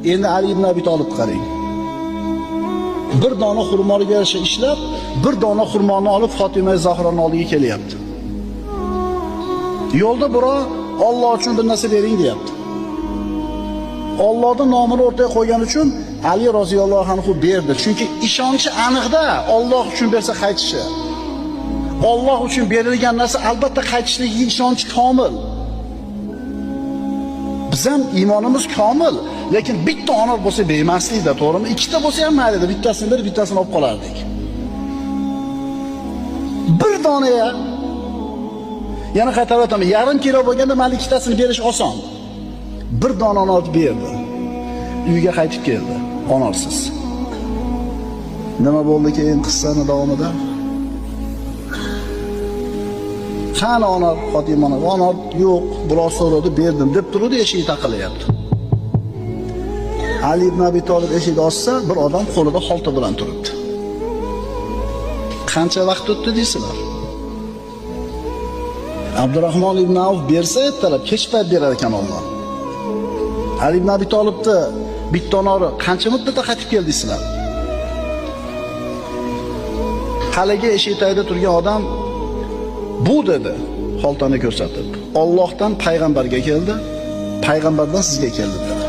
Endi Ali ibn Abi Talib qarang. Bir dona xurmoga yarasha ishlab, bir dona xurmoni olib Fatima Zahroning oldiga kelyapti. Yo'lda birov Alloh uchun bir narsa bering deyapti. Allohning nomini o'rtaga qo'ygani uchun Ali roziyallohu anhu berdi. Chunki ishonchi aniqda, Alloh uchun bersa qaytishi. Alloh uchun berilgan narsa albatta qaytishligiga ishonch komil. Biz ham iymonimiz komil, lekin bitta onor bo'lsa bermaslikda, to'g'rimi? Ikkita bo'lsa ham mayli edi, bittasini berib, bittasini olib qolardik. Bir donaya yana qaytarib aytaman, yarim kilo bo'lganda mayli ikkitasini berish oson. Bir donani olib berdi. Uyga qaytib keldi, onorsiz. Nima bo'ldi keyin qissani davomida? Qani onor, Fatima onor yo'q, birov so'radi, berdim deb turdi, eshik taqilayapti. Ali ibn Abi Talib eshikni ochsa, bir odam qo'lida xolta bilan turibdi. Qancha vaqt o'tdi deysizlar? Abdurrahmon ibn Avf bersa ertalab, kech payt berar ekan Alloh. Ali ibn Abi Talibni bitta onori qancha muddatda qaytib keldi deysizlar? Haligi eshik tagida turgan odam bu dedi, xoltani ko'rsatib. Allohdan payg'ambarga keldi, payg'ambardan sizga keldi dedi.